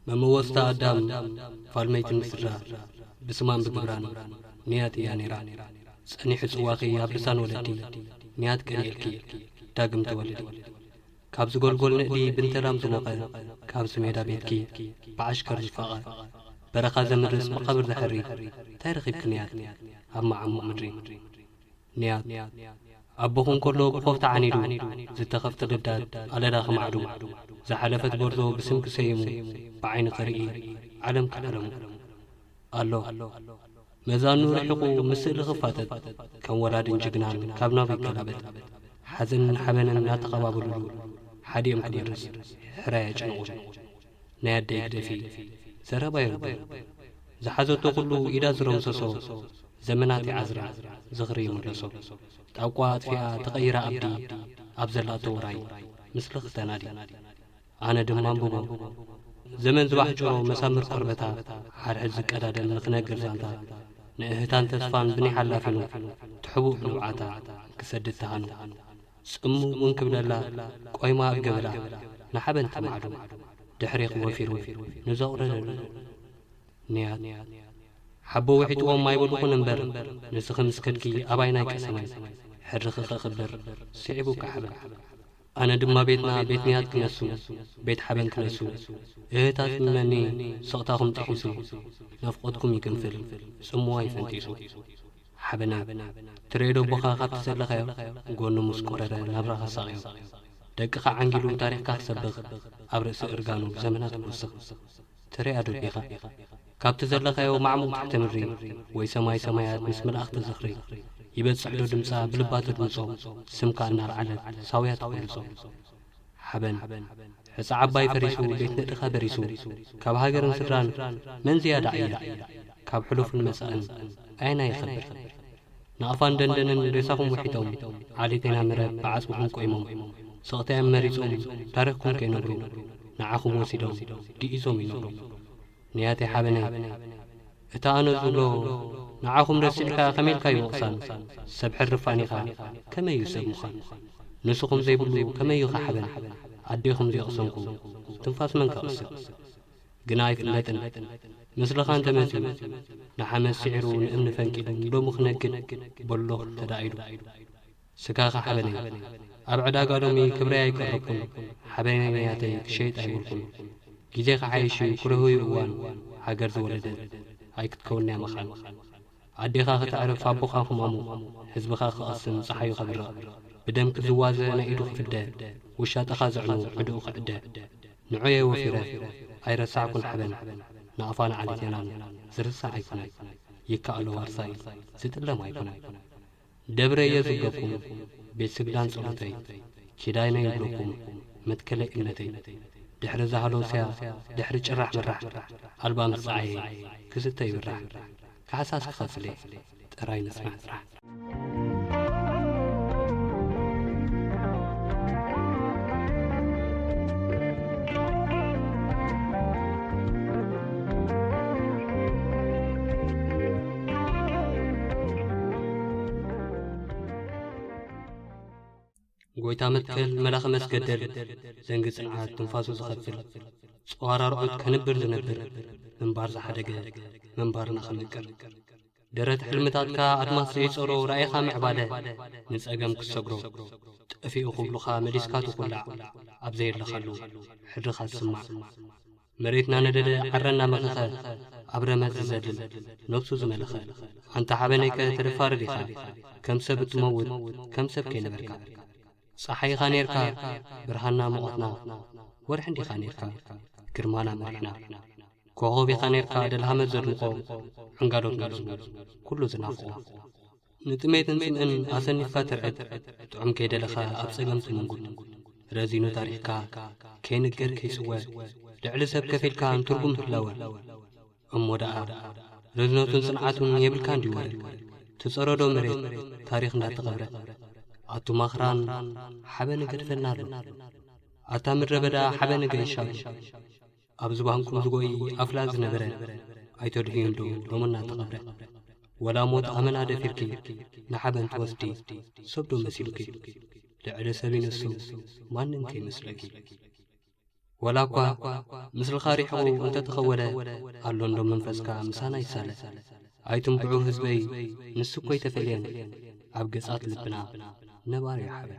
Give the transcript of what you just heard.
መመወስታ ኣዳም ፋልመይቲ ንስድራ ብስማን ብግብራን ንያት እያ ነይራ። ጸኒሑ ጽዋኺ ኣብ ልሳን ወለዲ ንያት ቀኒኤልኪ ዳግም ትወልዲ። ካብ ዝጎልጎል ንእዲ ብንተላም ዝሞቐ ካብ ስሜዳ ቤትኪ ብዓሽከር ዝፋቐ በረኻ ዘምርስ መቓብር ዘሕሪ እንታይ ረኺብኪ ንያት ኣብ መዓሙቕ ምድሪ። ንያት ኣቦኹም ከሎ ብኾፍ ተዓኒዱ ዝተኸፍተ ደዳት ኣለላ ከማዕዱ ዝሓለፈት ጎርዞ ብስምኪ ሰይሙ ብዓይኒ ክርኢ ዓለም ክዕለሙ ኣሎ። መዛኑ ርሒቑ ምስ ስእሊ ክፋጠጥ ከም ወላድን ጅግናን ካብ ናብ ይገላበጥ ሓዘንን ሓበንን እናተቐባበሉሉ ሓዲኦም ክመርስ ሕራይ ኣጨንቑ። ናይ ኣደይ ግደፊ ዘረባ የርብብ ዝሓዘቶ ኩሉ ኢዳ ዝረምሰሶ ዘመናት ይዓዝራ ዝኽሪ ይምለሶ። ጣቋ ኣጥፊኣ ተቐይራ ኣብዲ ኣብ ዘላቶ ውራይ ምስሊ ክተናዲ ኣነ ድማ ኣንብቦ። ዘመን ዝባሕጭሮ መሳምር ቆርበታ ሓድሕድ ዝቀዳደም ንኽነግር ዛንታ ንእህታን ተስፋን ብኒሕ ኣላፊኑ ትሕቡእ ብንብዓታ ክሰድድ ተሃኑ። ጽምው እውን ክብለላ ቆይማ ኣብ ገበላ ንሓበን ተማዕዱ ድሕሪኽ ወፊሩ ንዘቑረደሉ ንያት ሓቦ ውሒጥዎም ኣይበሉኹን እምበር ንስኺ ምስ ከድኪ ኣባይ ናይ ቀሰመን ሕድርኺ ከኽብር ስዒቡ ካሕበን ኣነ ድማ ቤትና ቤት ንያት ክነሱ ቤት ሓበን ክነሱ እህታት ምመኒ ስቕታኹም ጥሒሱ ናፍቖትኩም ይግንፍል ጽምዋ ይፈንጢሱ ሓበነ ትርእዮ ዶ ኣቦኻ ካብቲ ዘለኻዮ ጎኑ ምስ ቆረረ ናብራኻ ሳቕዮ ደቅኻ ዓንጊሉ ታሪኽካ ክሰብኽ ኣብ ርእሲ እርጋኑ ብዘመናት ክውስኽ ትርእያ ዶ ኣዴኻ ካብቲ ዘለኻዮ ማዕሙቕ ትሕቲ ምድሪ ወይ ሰማይ ሰማያት ምስ መላእኽቲ ዝኽሪ ይበጽሕ ዶ ድምጻ ብልባ ተድምጾ ስምካ እናልዓለት ሳውያ ተኹልጾ ሓበን ሕፃ ዓባይ ፈሪሱ ቤት ንእድኻ በሪሱ ካብ ሃገርን ስድራን መን ዝያዳ ዕያ ካብ ሕሉፍን መጻእን ኣየና ይኸብር ናቕፋን ደንደንን ሬሳኹም ውሒጦም ዓሌቴና መረብ ብዓጽምኹም ቆይሞም ስቕታዮም መሪጾም ታሪኽኩም ከይነግሩ ንዓኹም ወሲዶም ድኢዞም ይነብሩ ንያተይ ሓበነይ እቲ ኣነ ዝብሎ ንዓኹም ረሲዕካ ከመይ ኢልካ ይወቕሳን ሰብ ሕርፋን ኢኻ ከመይ እዩ ሰብ ምዃን ንስኹም ዘይብሉ ከመይ እዩ ኻሓበን ኣዴኹም ዘይቕሰንኩ ትንፋስ መን ከቕስን ግና ኣይፍለጥን ምስልኻ እንተመጺኡ ንሓመድ ስዒሩ ንእምኒ ፈንቂሉ ሎሚ ክነግድ በሎ ተዳኢሉ ስጋኻ ሓበነይ ኣብ ዕዳጋ ሎሚ ክብረይ ኣይቀረብኩን ሓበነይ ናተይ ክሸይጥ ኣይበልኩን ግዜ ክሓይሽ እዩ ክረህዩ እዋን ሃገር ዝወለደት ኣይክትከውንያ መኻን ኣዴኻ ከተዕርፍ ኣቦኻ ክማሙ ህዝብኻ ክቐስን ፀሓዩ ከብርቕ ብደም ክዝዋዘ ናይ ኢዱ ክፍደ ውሻጠኻ ዘዕኑ ዕድኡ ክዕደ ንዑየ ወፊረ ኣይረሳዕኩን ሓበን ናቕፋን ዓሊቴናን ዝርሳዕ ኣይኮነን ይከኣሎ ዋርሳይ ዝጥለም ኣይኮነን ደብረ እየ ዝብለኩም ቤት ስግዳን ጸሎተይ ኪዳይነ ይብለኩም መትከለይ እምነተይ ድሕሪ ዛህሎስያ ድሕሪ ጭራሕ ምራሕ ኣልባ ምስ ጸዓየ ክስተ ይብራሕ ካሕሳስ ክኸፍል እየ ጥራይ ንጽናዕ ጥራሕ ጎይታ መትከል መላኺ መስገደል ዘንጊ ጽንዓት ትንፋሱ ዝኸፍል ጸዋር ኣርዑት ከንብር ዝነብር ምንባር ዝሓደገ ምንባርና ኸመቅር ደረት ሕልምታትካ ኣድማስ ዘይጸሮ ራእይኻ ምዕባለ ንጸገም ክሰግሮ ጠፊኡ ክብሉኻ መሊስካ ትኹላዕ ኣብ ዘየለኻሉ ሕድርኻ ዝስማዕ መሬትና ነደደ ዓረ እናመኸኸ ኣብ ረመጽ ዝዘልል ነብሱ ዝመለኸ ኣንታ ሓበነይከ ተደፋሪ ዲኻ ከም ሰብ እትመውት ከም ሰብ ከይነበርካ ጸሓይኻ ኔርካ ብርሃንና ሙቐትና ወርሒ እንዲኻ ኔርካ ግርማና መሪሕና ኮኾብ ኢኻ ኔርካ ደልሃመት ዘድምቖ ዕንጋሎት ናብዝቡ ኩሉ ዝናፍቖ ንጥሜትን ጽምእን ኣሰኒፍካ ትርዕድ ጥዑም ከይደለኻ ኣብ ጸገም ትምንጉድ ረዚኑ ታሪኽካ ከይንገር ከይስወ ልዕሊ ሰብ ከፊልካ ንትርጉም ህላወ እሞ ደኣ ርዝነቱን ጽንዓቱን የብልካ እንዲወረ ትጸረዶ መሬት ታሪኽ እንዳተቐብረ ኣቱ ማኽራን ሓበን ገድፈልና ኣሎ ኣታ ምድረ በዳ ሓበን ገይሻ ኣሎ ኣብ ዝባንኩም ዝጎይ ኣፍላ ዝነበረ ኣይተድህዩንዶ ሎምና ተቐብረ ወላ ሞት ኣመና ደፊርኪ ንሓበን ትወስዲ ሰብዶ መሲሉኪ ልዕሊ ሰብ ይነሱ ማንም ከይመስለኪ ወላ እኳ ምስልኻ ሪሕቑ እንተተኸወለ፣ ኣሎ እንዶ መንፈስካ ምሳና ይሳለ። ኣይትምትዑ ህዝበይ፣ ንሱ እኮ ኣይተፈልየን፣ ኣብ ገጻት ልብና ነባሪ ሓበን።